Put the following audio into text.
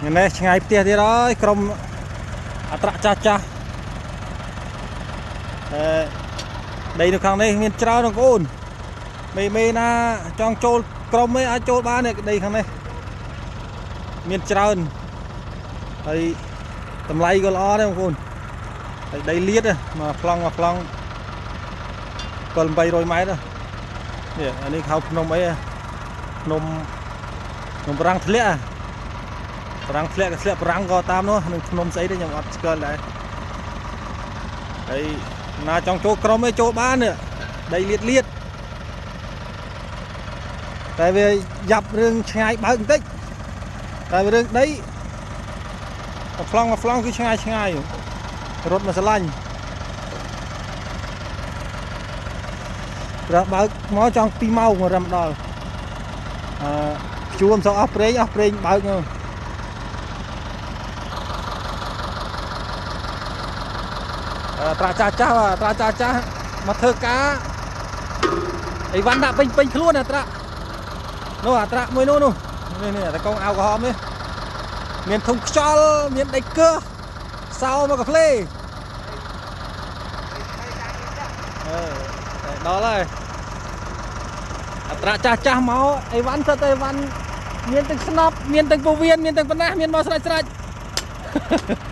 នេះឆ្ងាយផ្ទះទៀតហើយក្រុមអត្រាចាស់ចាស់អឺដីនៅខាងនេះមានច្រើនបងប្អូនមេមេណាចង់ចូលក្រុមឯងអាចចូលបាននេះដីខាងនេះមានច្រើនហើយតម្លៃក៏ល្អដែរបងប្អូនហើយដីលៀតមកប្លង់មកប្លង់7 800ម៉ែត្រនេះអានេះហៅភ្នំអីភ្នំភ្នំប្រាំងធ្លាក់ប្រាំងធ្លាក់ក៏ធ្លាក់ប្រាំងក៏តាមនោះនឹងភ្នំស្អីទេខ្ញុំអត់ស្គាល់ដែរហើយណាចង់ចូលក្រុមឯងចូលបាននេះដីលៀតលៀតតែវាយ៉ាប់រឿងឆ្ងាយបើកបន្តិចតែរឿងដីមួយប្លង់មួយប្លង់គឺឆ្ងាយឆ្ងាយរត់មកស្រឡាញ់របើកមកចង់2ម៉ោងមករំដល់អឺជួមសោះអស់ប្រេងអស់ប្រេងបើកនោះត្រាចាស់ចាស់ត្រាចាស់ចាស់មកធ្វើការអីវ៉ាន់ដាក់ពេញពេញខ្លួនអាត្រានោះអាត្រាមួយនោះនោះនេះនេះតកងអាវក្រហមនេះមានធុងខ្យល់មានដីកើសោមកកាហ្វេអឺតែដល់ហើយអត្រាចាស់ចាស់មកអីវ៉ាន់សិតអីវ៉ាន់មានទាំងស្នប់មានទាំងពវៀនមានទាំងប៉ុណ្ណាមានមកស្រេចស្រេច។